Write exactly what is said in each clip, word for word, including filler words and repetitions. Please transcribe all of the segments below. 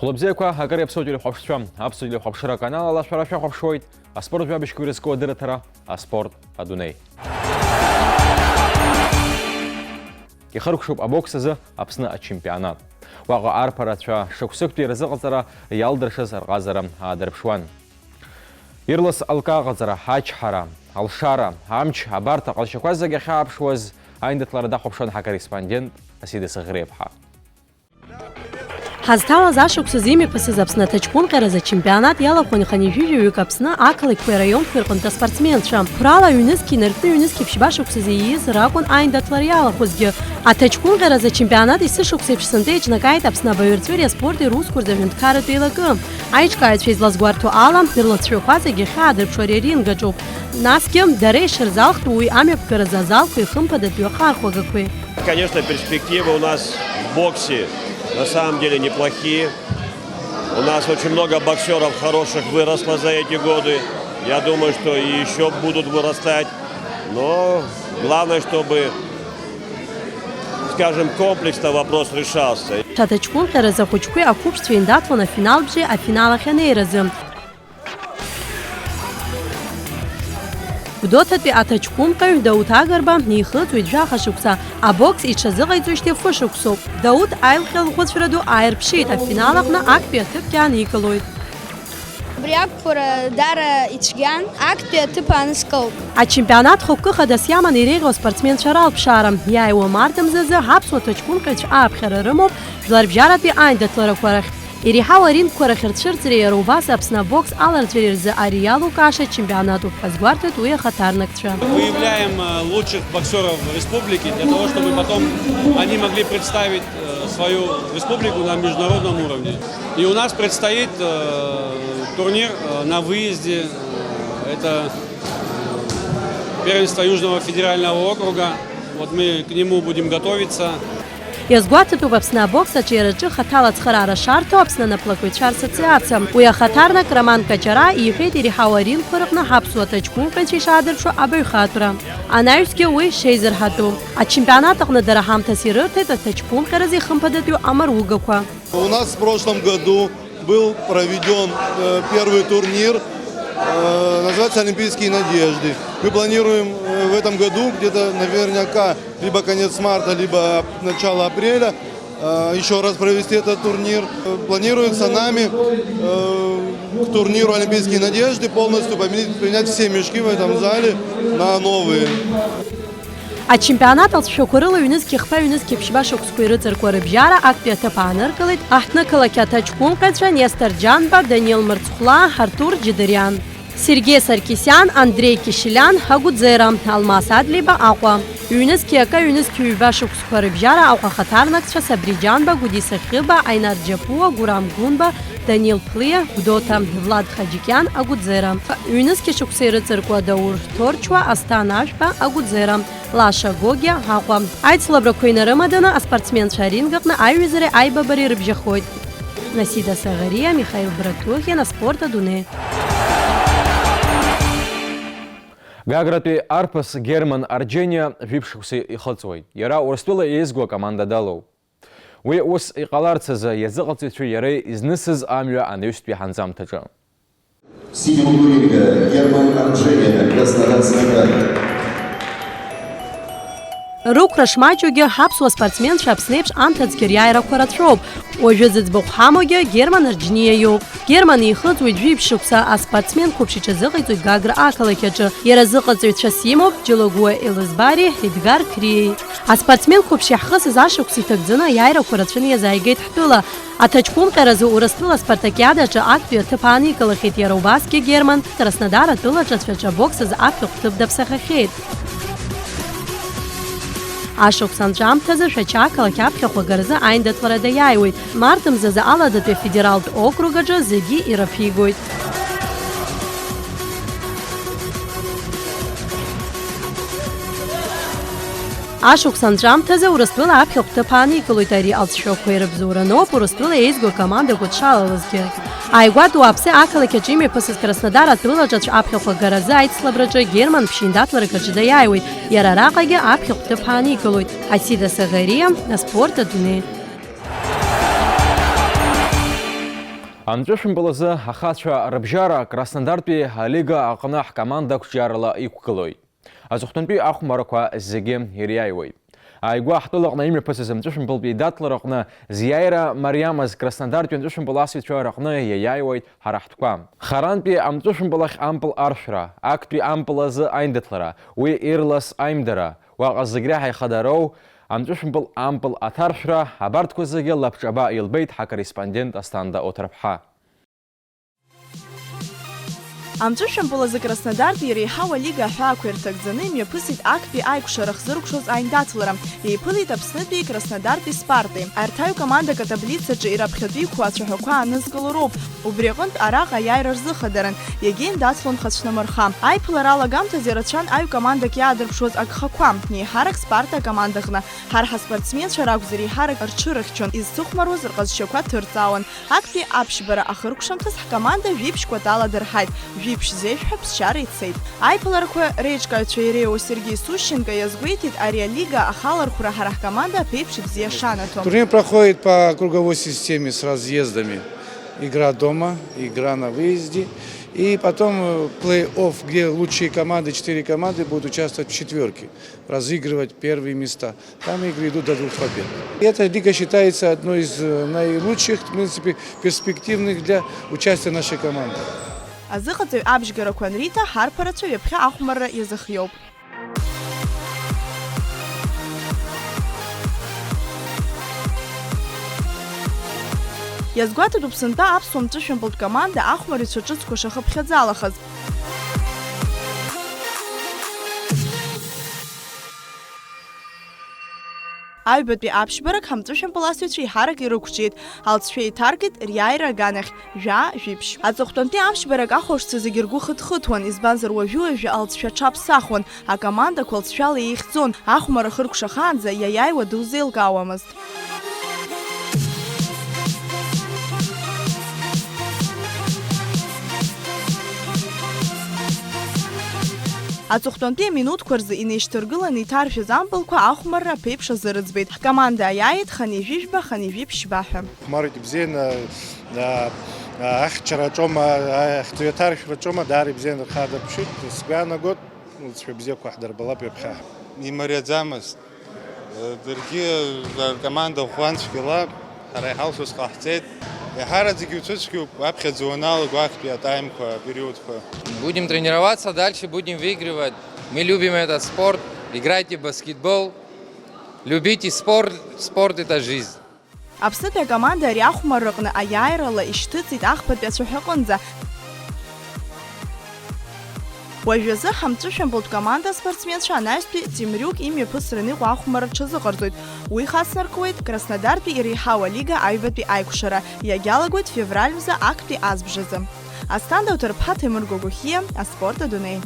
Хәлыбзиақәа, акыр иаԥсоу телехәаԥшцәа, Аԥсуа телехәаԥшра аканал ала шәара шәахәаԥшуеит аспорт жәабжьқәа ирызку адырраҭара, аспорт адунеи. Ихыркәшоуп абокс азы Аԥсны ачемпионат. Уаҟа арԥарацәа шықәсыктәи рзыҟаҵара иалдыршаз рҟазара аадырԥшуан. Ирлас алкаҟаҵара, ачҳара, алшара, амч, абарҭ аҟазшьақәа зегьы ахьааԥшуаз аиндаҭлара дахәаԥшуан ҳакорреспондент Асида Саӷреиԥҳа. Ҳазҭалаз ашықәсазы имҩаԥысыз Аԥсны аҭаҷкәымҟьаразы ачемпионат иалахәын хынҩажәи жәаҩык Аԥсны ақалақьқәеи араионқәеи рҟынтә аспортсменцәа. Қәрала ҩнызқь инаркны ҩнызқь ԥшьба шықәсазы ииз ракәын аиндаҭлара иалахәызгьы. Аҭаҷкәымҟьаразы ачемпионат есышықәса еиԥш сынтәа еиҿнакааит Аԥсны абаҩрҵәыреи аспорти русқәа рзы аҳәынҭқарратә еилакы. Аиҿкааҩцәа излазгәарҭо ала, рлацәажәақәа зегьы ахьаадырԥшуа ари аринг аҿоуп. Насгьы, дара ишырзалхтәу уи амҩаԥгаразы азалқәеи хымԥадатәиу ахархәагақәеи. Конечно, перспективы у нас в боксе на самом деле неплохие. У нас очень много боксеров хороших выросло за эти годы. Я думаю, что и ещё будут вырастать. Но главное, чтобы, скажем, комплексно вопрос решался. Аҭаҷкәымҟьаразы ахәыҷқәеи ақәыԥшцәеи еиндаҭлон афинал бжеи афинал ахь анеиразы. Гәдоуҭатәи аҭаҷкәымҟьаҩ Дауҭ Агрба ихыҵуеит жәаха шықәса, абокс иҽазыҟаиҵоижьҭеи фышықәсоуп. Дауҭ аилҟьа лхәыцәра ду ааирԥшит, афинал аҟны актәи аҭыԥгьы ааникылоит. Абри ақәԥара даара ицәгьан, актәи аҭыԥ ааныскылт. Ачемпионат хықәкы хадас иаманы иреиӷьу аспортсменцәа ралԥшаара. Иааиуа март мзазы ҳаԥсуа ҭаҷкәымҟьаҩцәа ааԥхьара рымоуп жәларбжьаратәи аиндаҭларақәа рахь. Иреиҳау арингқәа рахь рцәырҵреи иара убас Аԥсны абокс аларҵәареи рзы ари иалукааша ачемпионатуп, азгәарҭеит уи ахаҭарнакцәа. Выявляем, э, лучших боксёров республики для того, чтобы потом они могли представить, э, свою республику на международном уровне. И у нас предстоит, э, турнир, э, на выезде. Э, это первенство Южного федерального округа. Вот мы к нему будем готовиться. Иазгәаҭатәуп Аԥсны абокс аҿиараҿы хаҭала ацхыраара шарҭо Аԥсны анаплакыҩцәа рассоциациа. Уи ахаҭарнак Роман Каҷара иҳәеит, иреиҳау арингқәа рҟны ҳаԥсуа ҭаҷкәымҟьацәа ишаадырԥшуа абаҩхатәра. Анаҩсгьы уи шеизырҳатәу. Ачемпионат аҟны дара ҳамҭас ирырҭеит аҭаҷкәымҟьаразы ихымԥадатәиу амаругақәа. У нас в прошлом году был проведён, э, первый турнир, э, называется «Олимпийские надежды». Мы планируем, э, в этом году, где-то наверняка либо конец марта, либо ап-, начало апреля, э, ещё раз провести этот турнир. Э, планируется нами, э, к турниру «Олимпийские надежды» полностью поменять, поменять все мешки в этом зале на новые. Ачемпионат алҵшәақәа рыла ҩнызқь хԥа, ҩнызқь ԥшьба шықәсқәа ирыҵаркуа рыбжьара актәи аҭыԥ ааныркылеит аҳҭнықалақь аҭаҷкәымҟьацәа Нестор Џьанба, Данил Мырцхәлаа, Артур Џьыдыриан, Сергеи Саркисиан, Андреи Кишилян, Агәӡера, Алмас Адлеиба, Аҟәа. Ҩнызқьи акы, ҩнызқьи ҩба шықәсқәа рыбжьара Аҟәа ахаҭарнакцәа Сабри Џьанба, Гәдиса Хьыба, Аинар Џьапуа, Гурам Гәынба, Данил Ԥлиа, Гәдоуҭа, Влад Хаџьыкьиан, Агәӡера. Ҩнызқьи шықәса ирыҵаркуа Даур Ҭорчуа, Асҭан Ашәба, Агәӡера, Лаша Гогиа, Аҟәа. Аицлабрақәа инарымаданы аспортсменцәа аринг аҟны аиҩызареи аибабареи рыбжьахоит. Насида Саӷариа, Михаил Братухин, аспорт адунеи. Гагратәи арԥыс Герман Арџьениа жәиԥшь шықәса ихыҵуеит. Иара Урыстәыла еизго акоманда далоуп. Уи ус иҟаларц азы иазыҟаҵаҩцәа иара изнысыз амҩа анаҩстәи ҳанҵамҭаҿы. Синего туринга Герман Ардженя, Краснодарская край. Рықәра шмаҷугьы, ҳаԥсуа спортсменцәа Аԥсны еиԥш анҭыҵгьы риааирақәа рацәоуп. Уажәы зыӡбахә ҳамоугьы Герман Арџьниа иоуп. Герман ихыҵуеит жәиԥшь шықәса, аспортсмен қәыԥш иҽазыҟаиҵоит Гагра ақалақь аҿы. Иара зыҟаҵаҩцәас имоуп Џьалагәуа Елызбари Едгар Қриеи. Аспортсмен қәыԥш иаҳхысыз ашықәс иҭагӡаны аиааирақәа рацәаны иазааигеит ҳтәыла. Аҭаҷкәымҟьаразы Урыстәыла аспартакиадаҿы актәи аҭыԥ ааникылахьеит иара убасгьы Герман, Краснодар атәылаҿы ацәаҿы абокс азы аԥхьахә ҭыԥ даԥсахахьеит. Ашықәс анҵәамҭазы Шәача ақалақь аԥхьахә агаразы аиндаҭлара даиааиуеит. Март мзазы Аладатәи афедералтә округ аҿы зегьы ираԥигоит. Ашықәс анҵәамҭазы Урыстәыла аԥхьахә ҭыԥ ааникылоит, ари алҵшәақәа ирыбзоураноуп Урыстәыла еизго акомандақәа дшалалазгьы. Ааигәатәи уааԥсы ақалақь аҿы имҩаԥысыз Краснодар атәылаҿы аԥхьахә агаразы аицлабраҿы Герман ԥшьындаҭларак аҿы даиааиуеит, иара араҟагьы аԥхьахә ҭыԥ ааникылоит. Асида Саӷариа, аспорт адунеи. Амҵәышәымпыл азы ахацәа рыбжьара Краснодартәи алига аҟны ҳкоманда қәҿиарала иқәгылоит. Аҵыхәтәантәи ахәмарақәа зегьы ириааиуеит. Ааигәа ҳтәылаҟны имҩаԥысыз амҵәышәымпылтәи идаҭлараҟны зиааира мариамыз Краснодартәи амҵәышәымпыл асыҩцәа рҟны иаиааиуеит ҳара ҳтәқәа. Харантәи амҵәышәымпыл ахь ампыл аршәра, актәи ампыл азы аиндаҭлара, уи ирлас аимдара, уаҟа зегь реиҳа ихадароу амҵәышәымпыл ампыл аҭаршәра, абарҭқәа зегьы лабҿаба илбеит ҳакорреспондент Асҭанда Оҭырԥҳа. Амҵәышәымпыл азы Краснодартәи иреиҳау алига аҳәаақәа ирҭагӡаны имҩаԥысит актәи аикәшара хзыркәшоз аиндаҭлара, еиԥылеит Аԥснытәи Краснодартәи Спарти. Арҭ аҩ командак атаблицаҿы ираԥхьатәиқәоу ацәаҳәақәа аанызкыло роуп. Убри аҟынтә араҟа аиааира рзыхадаран, иагьа индаҭлон Хацәнамырха. Аиԥылара алагамҭазы ирацәан аҩ командак иаадырԥшуаз агхақәа, еиҳарак Спарта акомандаҟны. Ҳара ҳаспортсменцәа ракәзар, еиҳарак рҽырыхьчон, изцыхәмаруаз рҟазшьақәа ҭырҵаауан. Актәи аԥшьбара ахыркәшамҭаз ҳкоманда жәиԥшь кәатала дырҳаит, жәиԥшь зежә ҳәа ԥсшьара ицеит. Аиԥыларақәа реиҿкааҩцәа иреиуоу Сергеи Сущенко иазгәеиҭеит, ари алига ахалархәра ҳара ҳкоманда аԥеиԥш бзиа шанаҭо. Турнир проходит по круговой системе с разъездами. Игра дома, игра на выезде. И потом, э, плей-офф, где лучшие команды, четыре команды будут участвовать в четвёрке, разыгрывать первые места. Там игры идут до двух побед. И эта лига считается одной из, э, наилучших, в принципе, перспективных для участия нашей команды. Азыҟаҵаҩ абжьгарақәа анриҭа, ҳарԥарацәа ҩаԥхьа ахәмарра иазыхиоуп. Иазгәаҭатәуп сынтәа аԥсуа мҵәышәымпылтә команда ахәмарҩцәа ҿыцқәа шахыԥхьаӡалахаз. Аҩбатәи аԥшьбарак ҳамҵәышәымпыл асыҩцәа еиҳарак ирықәҿиеит, алҵшәа еиҭаркит риааира аганахь, жәаа, жәиԥшь. Аҵыхәтәантәи аԥшьбарак ахәаԥшцәа зегьы ргәы хыҭхыҭуан, избанзар уажәы-уажәы алҵшәа аҽаԥсахуан, акомандақәа алҵшәала еихьӡон, ахәмарра хыркәшахаанӡа иаиааиуа дузеилкаауамызт. Аҵыхәтәантәи аминуҭқәа рзы инеишьҭаргыланы иҭаршәыз ампылқәа ахәмарра аԥеиԥш азырыӡбеит. Ҳкоманда аиааит хынҩажәи жәба, хынҩажәи ԥшьба ҳәа. Хәмарит ибзианы, а, а, ахьчараҿома, а, ахьӡ ҩаҭаршәраҿома, даара ибзианы рхадырԥшит. Сгәы иаанагоит, лҵшәа бзиақәа ҳдырбалап ҩаԥхьа. Имариаӡамызт. Даргьы ркоманда ӷәӷәан цәгьала, ҳара иҳалшоз ҟаҳҵеит. Еиҳараӡакгьы уцәыцәгьоуп, аԥхьаӡа уаналага актәи атаймқәа, апериодқәа. Будем тренироваться дальше, будем выигрывать. Мы любим этот спорт. Играйте в баскетбол. Любите спорт. Спорт — это жизнь. Аԥснытәи акоманда ари ахәмарраҟны аиааирала ишьҭыҵит ахԥатәи ацәаҳәаҟынӡа. Уажәазы ҳамҵәышәымпылтә команда аспортсменцәа анаҩстәи Темриук имҩаԥысраны иҟоу ахәмарра рҽазыҟарҵоит. Уи хацнаркуеит Краснодартәи иреиҳау алига аҩбатәи аикәшара. Иагьалагоит февраль мза актәи азбжазы. Асҭанда Уҭарԥҳа, Ҭемыр Гогохиа, аспорт адунеи.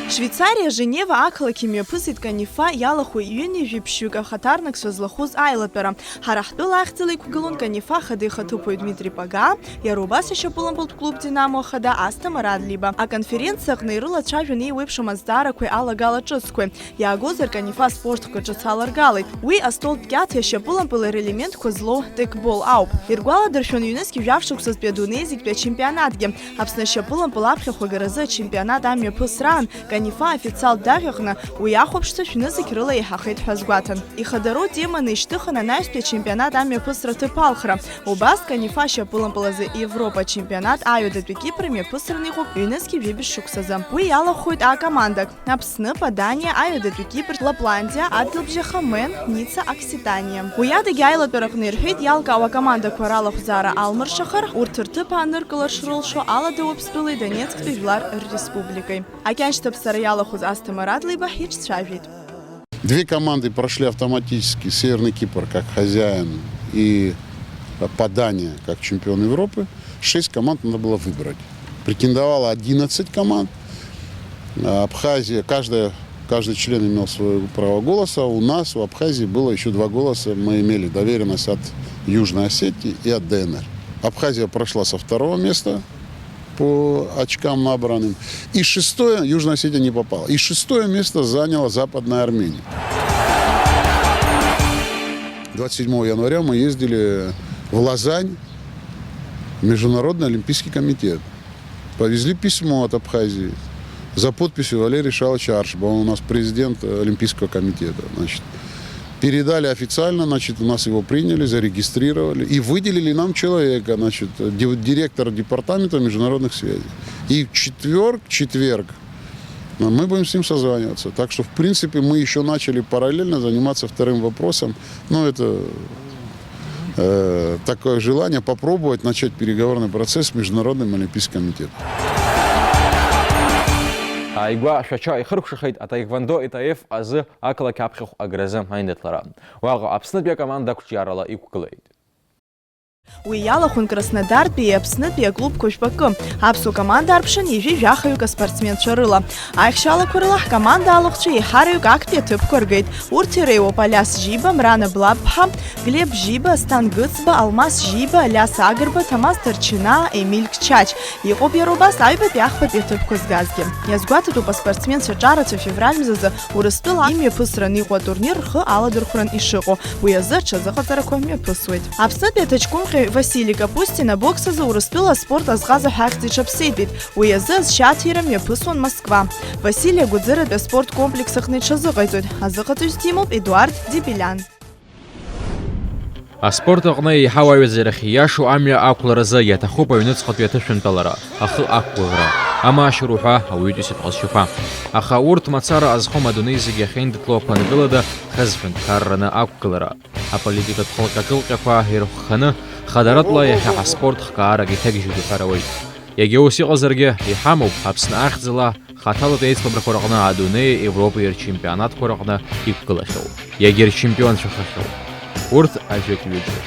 Швеицариа Женева ақалақь имҩаԥысит Канифа иалахәу ҩынҩажәи ԥшьҩык ахаҭарнакцәа злахәыз аилатәара. Ҳара ҳтәыла ахьӡала иқәгылон Канифа ахада ихаҭыԥуаҩ Дмитри Пага, иара убас ашьапылампылтә клуб Динамо ахада Асҭа Марадлиба. Аконференциа аҟны ирылацәажәон еиуеиԥшым азҵаарақәеи алагала ҿыцқәеи. Иаагозар, Канифа спорт хкы ҿыц аларгалеит. Уи астолтә кьаҭи ашьапылампыли релементқәа злоу текбол ауп. Иргәаладыршәон ҩнызқь жәаф шықәсазтәи адунеи зегьтәи ачемпионатгьы. Аԥсны ашьапылампыл аԥхьахә агаразы ачемпионат амҩаԥысраан Канифа официалтә даҟьаҟны уи ахәаԥшцәа шәнызқь рыла еиҳахеит ҳәа азгәаҭан. Ихадароу теманы ишьҭыхын анаҩстәи ачемпионат амҩаԥысра ҭыԥ алхра. Убас Канифа ашьапылампыл азы Европа ачемпионат аҩадатәи Кипр имҩаԥысраны иҟоуп ҩнызқь ҩажәи жәибжь шықәсазы. Уи иалахәхоит акомандак. Аԥсны, Паданиа, аҩадатәи Кипр, Лапландиа, адгьылбжьаха Мен, Ница, Окситаниа. Уи адагьы аилатәараҟны ирҳәеит, иалкаау акомандақәа ралахәзаара алмыршахар, урҭ рҭыԥ ааныркылар шрылшо Алада Уаԥстәылеи Донецктәи Жәлар Рреспубликеи. Акьаншьҭаԥсара иалахәыз Асҭа Марадлиба ҳиҿцәажәеит. Две команды прошли автоматически, Северный Кипр как хозяин и Падания как чемпион Европы. Шесть команд надо было выбрать. Претендовало одиннадцать команд. А Абхазия, каждая, каждый член имел свое право голоса. У нас, у Абхазии было еще два голоса. Мы имели доверенность от Южной Осетии и от Д Н Р. Абхазия прошла со второго места по очкам набранным. И шестое, Южная Осетия не попала. И шестое место заняла Западная Армения. Двадцать седьмого января мы ездили в Лозань, в Международный олимпийский комитет. Повезли письмо от Абхазии за подписью Валерия Шалыча Аршба. Он у нас президент, э, Олимпийского комитета. Значит, передали официально, значит, у нас его приняли, зарегистрировали и выделили нам человека, значит, ди-, директор департамента международных связей. И в четверг, четверг, но мы будем с ним созваниваться. Так что, в принципе, мы еще начали параллельно заниматься вторым вопросом. Ну, это, э, такое желание попробовать начать переговорный процесс с Международным олимпийским комитетом. Ааигәа Шәача ихыркәшахеит атаеквондо итаиф азы ақалақь аԥхьахә агразы аиндаҭлара. Уаҟа Аԥснытәи акоманда ақәҿиарала иқәгылеит. Уи иалахәын Краснодартәи Аԥснытәи аклубқәа жәпакы. Аԥсуа команда арԥшын ҩажәи жәахаҩык аспортсменцәа рыла. Аихшьалақәа рыла ҳкоманда алахәцәа еиҳараҩык актәи аҭыԥқәа ргеит. Урҭ иреиуоуп Алиас Џьиба, Мрана Блабԥҳа, Глеб Џьиба, Асҭан Гыцба, Алмас Џьиба, Алиас Агрба, Ҭамаз Ҭарчынаа, Емиль Чач. Иҟоуп иара убас аҩбатәи ахԥатәи аҭыԥқәа згазгьы. Иазгәаҭатәуп аспортсменцәа ҿарацәа февраль мзазы Урыстәыла имҩаԥысран иҟоу атурнир рхы аладырхәран ишыҟоу. Уи азы аҽазыҟаҵарақәа мҩаԥысуеит. Аԥснытәи аҭаҷкәымҟьаҩ Васили Капустина абокс азы Урыстәыла аспорт азҟаза ҳәа ахьӡ иҽаԥсеитәит. Уи азы азшьаҭира мҩаԥысуан Москва. Васили агәыӡыратәи аспорт комплекс аҟны иҽазыҟаиҵоит. Азыҟаҵаҩыс димоуп Едуард Дебелян. Аспорт аҟны еиҳау аҩаӡарахь ииашоу амҩа ақәларазы иаҭахуп аҩныҵҟатәи аҭышәынтәалара, ахы ақәгәыӷра, амаашьара уҳәа ауаҩытәыҩсатә ҟазшьақәа. Аха урҭ мацара азхом адунеи зегьы ахьеиндаҭло ақәа анкылада хазҳәынҭқарраны ақәгылара. Аполитикатә хылҟьа-ҿылҟьақәа ирыхәханы, хадаратәла иахьа ҳаспорт хкаарак иҭагьежьуп уҳәар ауеит. Иагьа ус иҟазаргьы, иҳамоуп Аԥсны ахьӡала хаҭалатәи аицлабрақәа рҟны адунеи, Европеи рчемпионатқәа рҟны иқәгылахьоу, иагьа рчемпионцәахахьоу. Урҭ ажәак-ҩыџьа.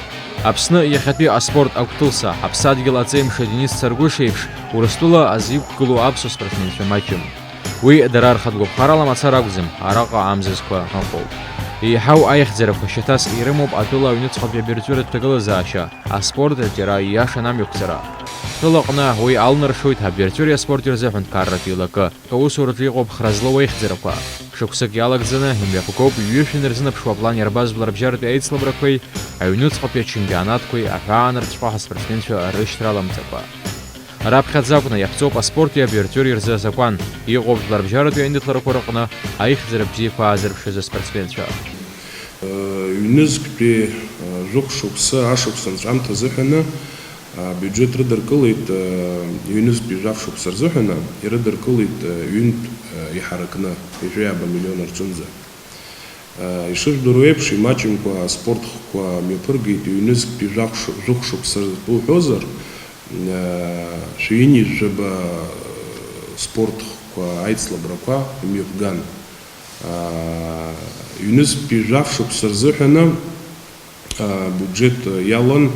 Аԥсны иахьатәи аспорт агәҭылса, ҳаԥсадгьыл аҵеимша Денис Царгәыш иеиԥш, Урыстәыла азы иқәгылоу аԥсуа спортсменцәа маҷым. Уи дара рхатә гәаԥхарала мацара акәӡам, араҟа амзызқәа ыҟоуп. Еиҳау аихьӡарақәа шьаҭас ирымоуп атәыла аҩныҵҟатәи абиржәытә ҭагылазаашьа, аспорт аҿиара ииашан амҩақәҵара. Тәылаҟны уи алнаршоит абиржәытә аспорт рзы аҳәынҭқарратә еилакы, аусураҿы иҟоуп хра злоу аихьӡарақәа. Шықәсык иалагӡаны имҩаԥгоуп ҩышәи рзынаԥшуа аплан иарбаз жәларбжьаратәи аицлабрақәеи аҩныҵҟатәи ачемпионатқәеи аҳәаанырцәҟа ҳаспортсменцәа рышьҭра аламҵакәа. Раԥхьаӡа акәны иаԥҵоуп аспорти абиржәи рзы азакәан, иҟоуп жәларбжьаратәи аиндаҭларақәа рыҟны аихьӡара бзиақәа аазырԥшыз аспортсменцәа. Ҩнызқьтәи жәохә шықәсы ашықәс анҵәамҭа азыҳәаны абиуџьеҭ рыдыркылеит, ҩнызқьтәи жәаф шықәса рзыҳәаны ирыдыркылеит ҩынтә иҳаракны, ҩажәи ааба миллион рҿынӡа. Ишыжәдыруа еиԥш, имаҷымкәа аспорт хкқәа мҩаԥыргеит, ҩнызқьтәи жәахә ш-, жәохә шықәса ртәы уҳәозар, шәи ҩынҩажәаба спорт хкқәа аицлабрақәа имҩаԥган. Ҩнызқьтәи жәаф шықәса рзыҳәаны абиуџьеҭ иалан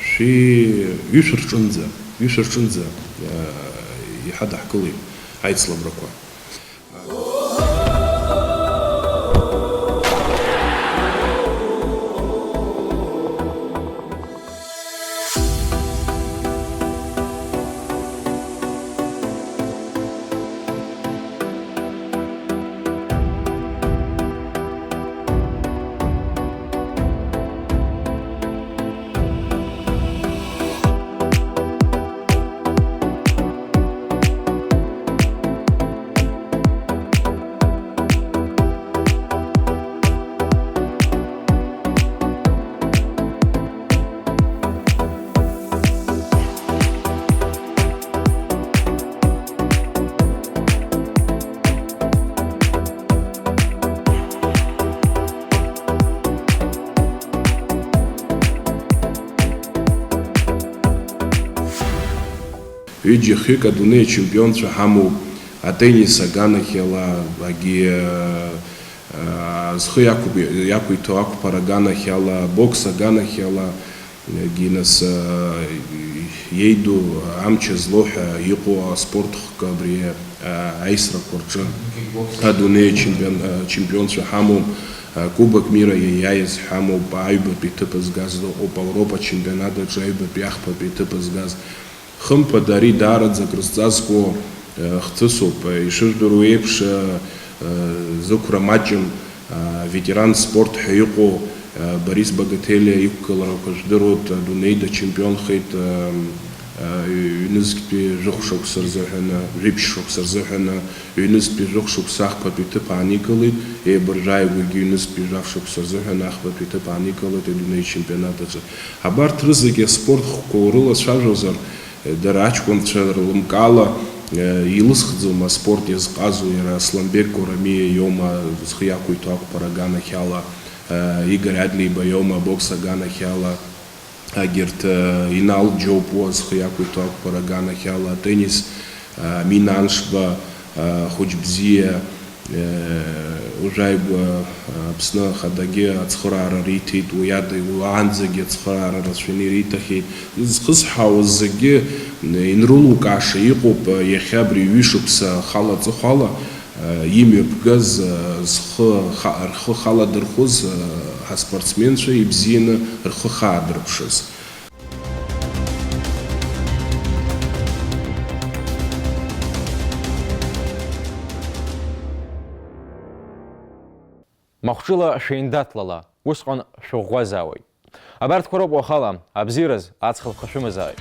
шәи ҩышә рҿынӡа, ҩышә рҿынӡа иҳадаҳкылеит аицлабрақәа. Ҩыџьа-хҩык адунеи ачемпионцәа ҳамоуп, атеннис аганахьала, агьи, а, а, зхы иақәиҭ-, иақәиҭу ақәԥара аганахьала, абокс аганахьала, агьи нас, а, иеиду амч злоу ҳәа иҟоу аспорт хкы абри, а, аисрақәа рҿы адунеи ачемпион-, а, чемпионцәа ҳамоуп, а, Кубок мира иаиааиз ҳамоуп, аҩбатәи ҭыԥ згаз ыҟоуп, Ауропа чемпионат аҿы аҩбатәи ахԥатәи ҭыԥ згаз. Хымԥада, ари даараӡа акрызҵазкуа, э, хҭысуп. Э, ишыжәдыруа еиԥш, э, э, зықәра маҷым, Ветеран спорт ҳәа иҟоу Борис Багателиа иқәгыларақәа жәдыруеит, адунеи дачемпионхеит, ҩнызқьтәи жәохә шықәса рзыҳәаны, жәиԥшь шықәса рзыҳәаны, ҩнызқьтәи жәохә шықәса ахԥатәи ҭыԥ ааникылеит, еибыржәааигәагьы ҩнызқьтәи жәаф шықәса рзыҳәан ахԥатәи ҭыԥ ааникылеит адунеи ачемпионат аҿы. Абарҭ рызегьы аспорт хкқәа урылацәажәозар, дара аҷкәынцәа рлымкаала, илысхӡом аспорт иазҟазоу, иара Асланбек Горамиа иоума зхы иақәиҭу ақәԥара аганахьала, Игорь Адлеиба иоума абокс аганахьала, агьырҭ, Инал Џьопуа зхы иақәиҭу ақәԥара аганахьала, атеннис, Амин Аншба, Хәыҷбзиа, уажәааигәа Аԥсны Ахадагьы ацхыраара риҭеит, уи ада уаанӡагьы ацхыраара рацәаны ириҭахьеит. Изхысҳәаауа зегьы инрылукааша иҟоуп, иахьа абри ҩышықәса ахала аҵыхәала имҩаԥгаз, зхы ха-, рхы халадырхәыз ҳаспортсменцәа ибзианы рхы хаадырԥшыз. Махәҿыла шәеиндаҭлала, усҟан шәыӷәӷәазаауеит. Абарҭқәа роуп уахала, абзиараз аҵх лԥха шәымазааит.